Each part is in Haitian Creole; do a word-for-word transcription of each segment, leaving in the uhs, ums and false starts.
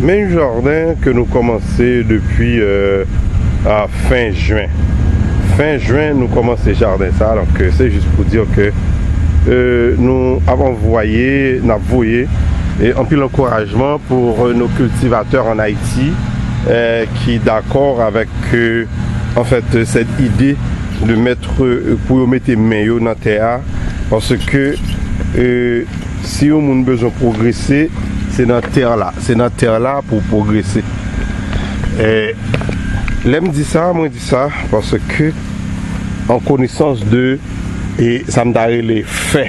Men yon jaden ke nou kòmanse depi, euh, a fen jen. Fen jen, nou kòmanse jaden sa. Donk, euh, se jis pou di ke, euh, nou ap anvoye, n ap voye, e anpil ankourajman pou, euh, nos cultivateurs en Haïti, euh, ki dakò avèk, euh, en fait, cette idée de mettre, euh, pou yo mete men yo nan tè a, paske, euh, si yon moun bezwen pwogrese, se nan tè la. Se nan tè la pou w pwogrese. E, lè m di sa, mwen di sa paske an konesans de, e sa m ta rele fè,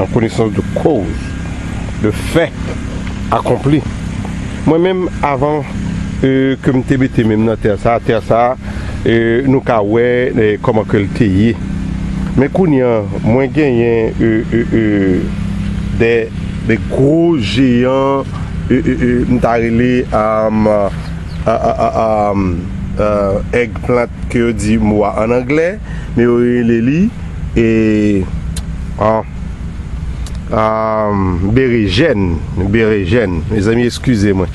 an konesans de koz, de fè akonpli. Mwen menm, avan, e, ke m te mete men m nan tè sa, tè sa, e, nou ka wè, e, kòman ke l te ye. Men kounye a, mwen genyen, e, e, e, de, de gwo jeyan, e, e, e, m ta rele, am, a, a, a, am, e, eggplant ke yo di mo a an anglè, men yo rele li, e, an, Ahn, berejèn, berejèn. Mezanmi, eskize mwen.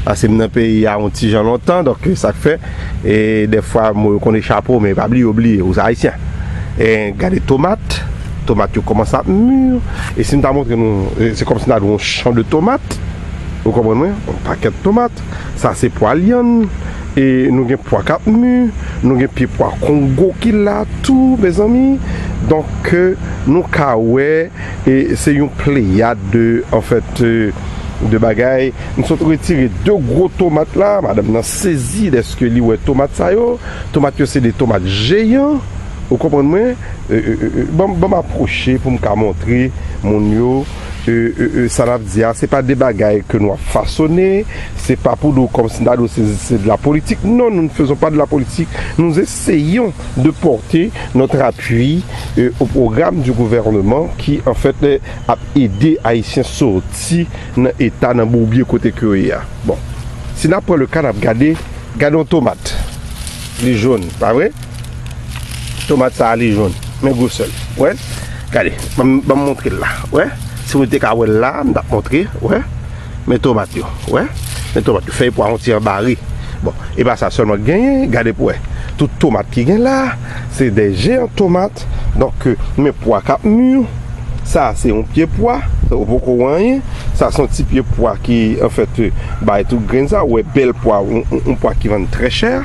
Paske m nan peyi a yon ti jan lontan, donk, sa k fè, e dèfwa, mo yo konn echape w, men pa bliye, w bliye, ou se ayisyen. E gade tomat, tomat yo kòmanse ap mi. E si m ta montre nou, e se kòmsi m ta di w yon chan de tomat. Ou konprann mwen? Yon pakèt tomat. Sa se pwa lyann. E nou gen pwa k ap mi. Nou gen pye pwa kongo ki la tou, mezanmi. Donk, nou ka wè E se yon pleyad de, anfèt, e, de bagay. M sot retire de gwo tomat la. Madanm nan sezi dèske li wè tomat sa yo. Tomat yo se de tomat jeyan. Ou konprann mwen? E, e, e, e, ban, ban m apwoche pou m ka montre moun yo, e, e, e, sa n ap di a. Se pa de bagay ke nou ap fasone. Se pa pou di w kòmsi n ta di w se, se de la politik. Non, nous ne faisons pas de la politique. Nous essayons de porter notre appui, euh, au programme du gouvernement qui, en fait, euh, ap ede Ayisyen soti nan eta, nan boubye kote ke yo ye a. Bon, si n ap pran le ka, n ap gade, gade yon tomat. Li jòn, pa vre? Tomat sa a, li jòn. Men gwosè l. Wè? Gade, ban m, ban m montre l la. Wè? Si mwen te ka wè l la, m t ap montre. Wè? Men tomat yo, wè. Men tomat yo, fèy pwa yon ti anbare. Bon, e pa sa sèlman k genyen, gade pou wè. Tout tomat ki gen la, se de jeyan tomat. Donk, euh, men pwa k ap mi. Sa, se yon pye pwa. Ou poko wè anyen. Sa, se yon ti pye pwa ki, anfèt, euh, bay tout grenn sa. Ou wè bèl pwa, yon, yon, yon pwa ki vann trè chè.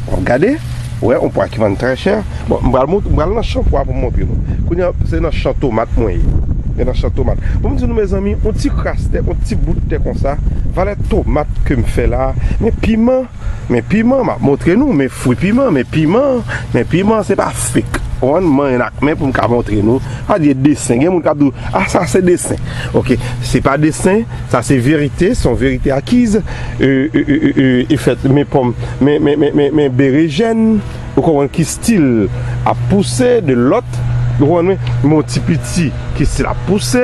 W ap gade. Wè, yon pwa ki vann trè chè. Bon, m pral mont-, m pral nan chan pwa pou m montre nou. Kounye a, se nan chan tomat mwen ye. E nan chan tomat. Pou m di nou, mezanmi, yon ti kras tè, yon ti bout tè konsa, valè tomat ke m fè la, men piman, men piman, m ap montre nou, men fwi piman, men piman, men piman, se pa fake. Ou konprann, m manyen ak men pou m ka montre nou. Pa di e desen. Gen moun k ap di w, "Ah, sa se desen." Ok, se pa desen, sa se verite, se yon verite akiz. E, e, e, e, e, e fèt, men pòm, men, men, men, men, men berejèn, ou konprann ki stil ap pouse, de lòt, ou konprann mwen, men yon ti piti ki stil ap pouse,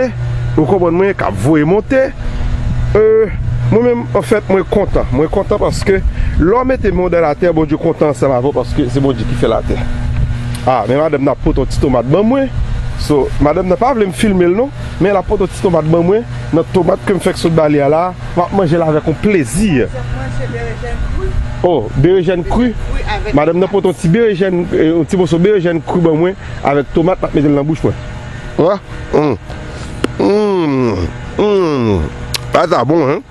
ou konprann mwen, k ap voye monte. E, mwen menm, anfèt, mwen kontan. Mwen kontan paske lè w mete men w dan latè, Bondye kontan ansanm avè w paske se Bondye ki fè latè. Ah, men madanm nan ap pote yon ti tomat ban mwen. So, madanm nan pa vle m filme l non, men l ap pote yon ti tomat ban mwen. Nan tomat ke m fèk sot ba li a la, m ap manje l avèk yon plezi. Ou manje berejèn kri? Oh, berejèn kri. Kri avèk tomat. Madanm nan pote yon ti berejèn, eh, yon ti moso berejèn kri ban mwen avèk tomat, m ap mete l nan bouch mwen. Wè? Mm. Mm. Mm. Bagay sa bon, hein?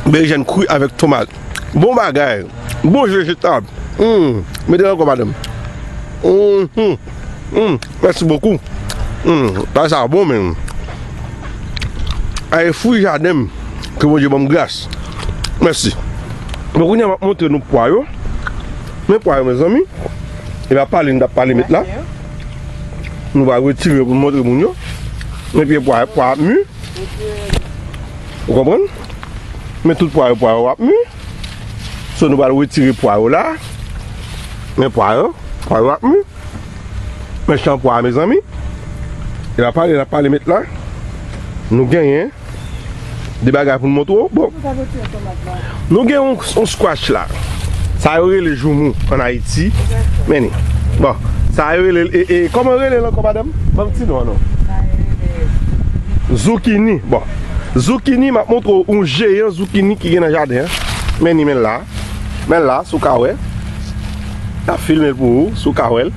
Berejèn kri avèk tomat. Bon bagay. Bon vejetab. Hmm. Mete l ankò, madanm. Hmm. Hmm. Mèsi bokou. Hmm. Bagay sa bon, men. Ay, fwi jaden m. Ke Bondye ban m gras. Mèsi. Bon, kounye a, m ap montre nou pwa yo. Men pwa yo, mezanmi. E pa pale, n t ap pale met la. Nou va retire pou n montre moun yo. Men pye pwa, pwa ap mi. Ou konprann? Men tout pwa yo, pwa yo ap mi. So, nou pral retire pwa yo la. Men pwa yo, pwa yo ap mi. Men chan pwa, mezanmi. E n ap pale, n ap pale met la. Nou genyen de bagay pou n montre w. Bon. Nou gen yon, yon squash la. Sa yo rele joumou ann Ayiti. Men li. Bon. Sa yo rele, e, e, kòman yo rele l ankò, madanm? Ban m ti non an non. Zoukini. Bon. Zoukini, m ap montre w yon jeyan zoukini ki gen nan jaden an. Men li, men l la. Men l la, si w ka wè. M ap filme l pou ou, si w ka wè l.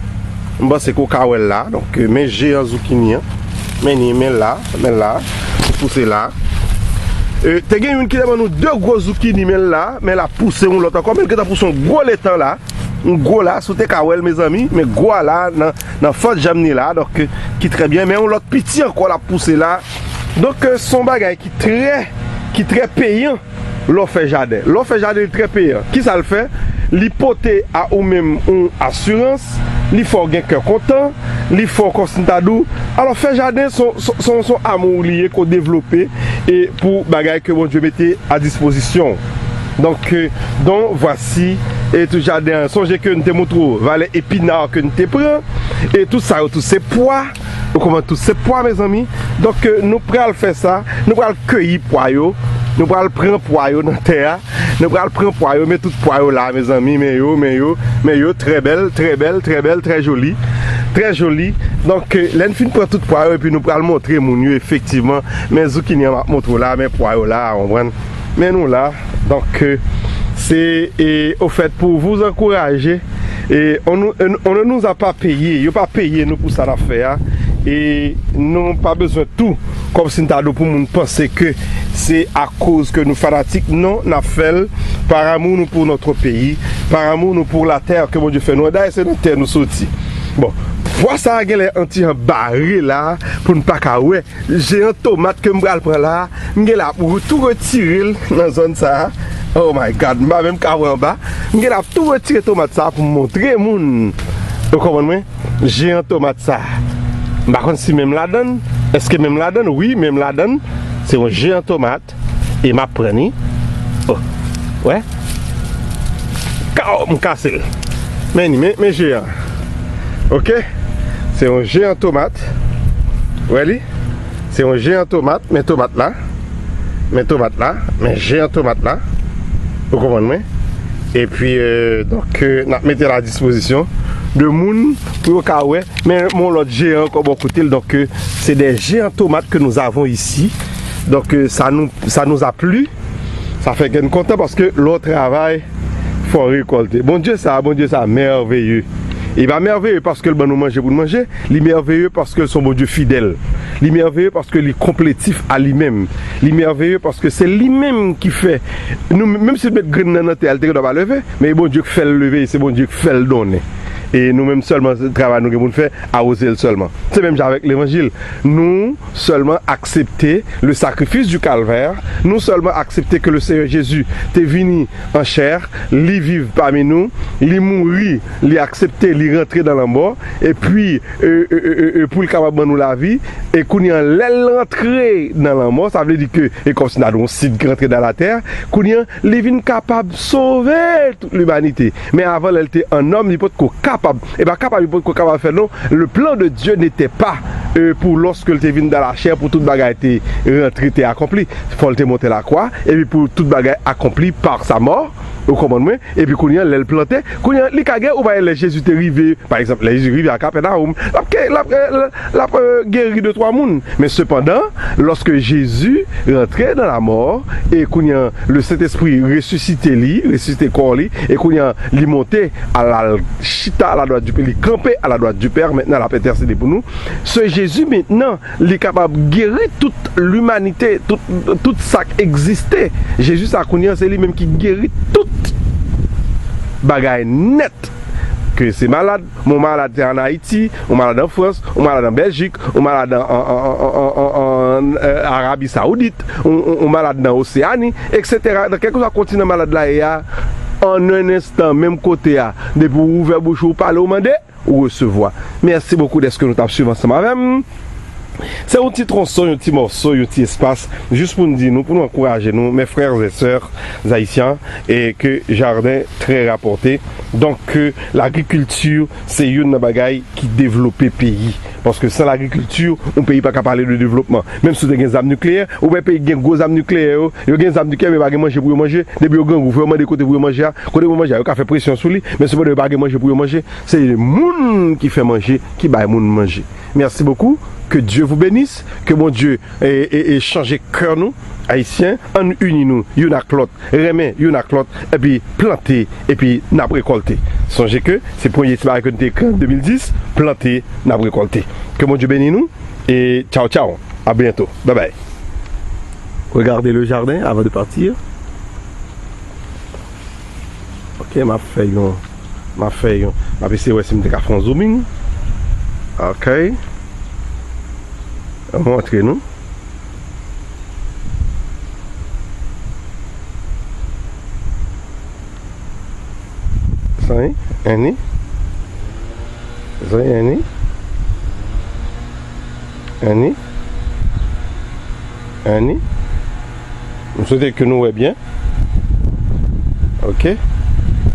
M panse ke w ka wè l la. Donk, euh, men jeyan zoukini an. Men li, men l la, men l la. Li pouse la. Euh, te gen youn ki te ban nou de gwo zoukini, men l la. Men l ap pouse yon lòt ankò. Men l gentan pouse yon gwo letan la. Yon gwo la, si w te ka wè l, mezanmi. Men gwo a la, nan, nan fòt janm ni la. Donk, euh, ki trè byen. Men yon lòt piti ankò l ap pouse la. Donk, euh, se yon bagay ki trè, ki trè peyan lè w fè jaden. Lè w fè jaden, li trè peyan. Kisa l fè? Li pote a ou menm yon asirans, li fè w gen kè kontan, li fè w kòmsi m ta di w. Alò, fè jaden, se yon, se yon, se yon amou li ye ke w devlope e pou bagay ke Bondye mete a dispozisyon w. Donk, euh, donc, voici, e tout jaden an. Sonje ke n te montre w valè epina ke n te pran, e tout sa yo, tout se pwa. Ou konprann, tout se pwa, mezanmi. Donk, euh, nou pral fè sa, nou pral keyi pwa yo, nou pral pran pwa yo nan tè a, nou pral pran pwa yo, men tout pwa yo la, mezanmi, men yo, men yo, men yo, trè bèl, trè bèl, trè bèl, trè joli, trè joli. Donk, euh, lè n fin pran tout pwa yo, epi nou pral montre moun yo, efektivman, men zoukini an m ap montre w la, men pwa yo la, ou konprann, men nou la. Donk, euh, se, e, au fait, pour vous encourager, e, on, nou- on ne nous a pas payé, yo pa peye nou pou sa n ap fè a, e nou pa bezwen tou, kòmsi n ta di w, pou moun panse ke se akoz ke nou fanatik. Non, n ap fè l par amour nou pour notre pays, par amour nou pour la terre ke Bondye fè nou. Dayè, se nan tè nou soti. Bon, pwa sa a genlè yon ti jan bare la, pou n pa ka wè. Jeyan tomat ke m pral pran la, m gen la pou tou retire l nan zòn sa a. Oh my God, m pa menm ka wè anba. M gen la pou tou retire tomat sa a pou m montre moun. Ou konprann mwen? Jeyan tomat sa a. M pa konn si menm ladann. Èske menm ladann? Wi, menm ladann. Se yon jeyan tomat. E m ap pran li. Oh. Wè? Kaw, m kase l. Men li, men, men jeyan. Ok? Se yon jeyan tomat. Wè li? Se yon jeyan tomat. Men tomat la. Men tomat la. Men jeyan tomat la. Ou konprann mwen? Epi, euh, donk, euh, n ap mete l a dispozisyon de moun pou yo ka wè. Men yon lòt jeyan ankò bò kote l. Donk, euh, c'est des géants tomates que nous avons ici. Donk, euh, ça nous, ça nous a plu. Sa fè kè n kontan paske lè w travay, fò w rekòlte. Bondye sa, Bondye sa, mèveye. Li pa mèveye paske l ban nou manje pou n manje. Li mèveye paske l se yon Bondye fidèl. Li mèveye paske li konpletif a li menm. Li mèveye paske se li menm ki fè nou, menm si l met grenn nan nan tè a, li te gen dwa pa leve, men e Bondye k fè l leve, e se Bondye k fè l donnen. E nou menm sèlman, travay nou gen pou n fè, awoze l sèlman. Se menm jan avèk levanjil. Nou sèlman aksepte le sacrifice du calvaire, nou sèlman aksepte ke le Seigneur Jésus te vini an chè, li viv pami nou, li mouri, li aksepte, li rantre nan lanmò, epi, e, e, e, e, e, pou l kapab ban nou lavi, e kounye an, lè l rantre nan lanmò, sa vle di ke, e kòmsi n a di yon sid ki rantre nan latè, kounye an, li vin kapab sove tout limanite. Men avan, lè l te an nonm, li potko kapab. E pa kapab, li potko kapab fè non. Le plan de Dieu n'était pas, euh, pour lorsque l te vin dans la chair, pou tout bagay te rantre, te akonpli. Fò l te monte lakwa, epi pou tout bagay akonpli par sa mort, ou konprann mwen? Epi kounye an, lè l plante, kounye an, li ka gen, ou pa lè Jezi te rive, pa egzanp, lè Jezi rive a Kapènawòm, l ap, ke- l ap, l ap, euh, geri de twa moun. Men sepandan, lòske Jezi rantre nan lamò, e kounye an, le Sentespri resisite li, resisite kò li, e kounye an, li monte, al, al chita à la droite du Père, li kanpe à la droite du Père, maintenant l ap entèsede pou nou. Se Jezi, mentnan, li kapab geri tout limanite, tout, tout sa k egziste. Jezi sa, kounye an, se li menm ki geri tout bagay nèt. Ke se malad, men w malad se an Ayiti, w malad an Frans, w malad an Bèljik, w malad an, an, an, an, an, an, euh, Arabi Saoudit, w, w, w malad nan Oseani, et cetera. Nan kèlkeswa kontinan malad la ye a, an en enstan, menm kote a, depi w ouvè bouch ou, w pale, w mande, ou resevwa. Mèsi bokou dèske nou t ap swiv ansanm avè m. Se yon ti twonson, yon ti mòso, yon ti espas, jis pou n di nou, pou nou ankouraje nou, mes frères et sœurs haïtiens, e ke jaden trè rapòte. Donk, ke lagrikilti, se youn nan bagay ki devlope peyi. Paske san lagrikilti, yon peyi pa ka pale de devlopman. Menm si w te gen zam nikleyè, ou wè peyi ki gen gwo zam nikleyè yo, yo gen zam nikleyè, men yo pa gen manje pou yo manje. Depi yo grangou, fò yo mande kote pou yo manje a. Kote pou yo manje a, yo ka fè presyon sou li, men sepandan yo pa gen manje pou yo manje. Se moun ki fè manje, ki bay moun manje. Merci beaucoup. Que Dieu vous bénisse. Que Bondye, e, e, e chanje kè nou. Ayisyen, ann ini nou youn ak lòt, renmen youn ak lòt, epi plante, epi n ap rekòlte. Sonje ke se premye ti bagay ke nou te ekri an de mil dis, plante, n ap rekòlte. Ke Bondye beni nou, e tchaw tchaw, a byento, babay. Regardez le jardin avant de partir. Ok, m ap fè yon, m ap fè yon, m ap eseye wè si m te ka fè yon zooming. Ok. Mwen montre nou. Zanmi, Annie. Zanmi, Annie. Annie. Annie. M swete ke nou wè byen. Ok.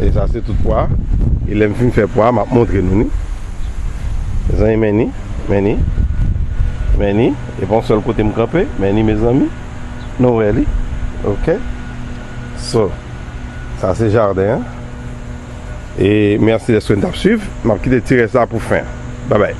E sa se tout pwa. E lè m fin fè pwa, m ap montre nou ni. Zanmi, men ni, men ni, men ni. E pa yon sèl kote m kanpe, men ni, mezanmi. Nou wè li. Ok. So, sa se jaden an. E mèsi dèske n t ap swiv. M ap kite ti rès la pou fen an. Babay.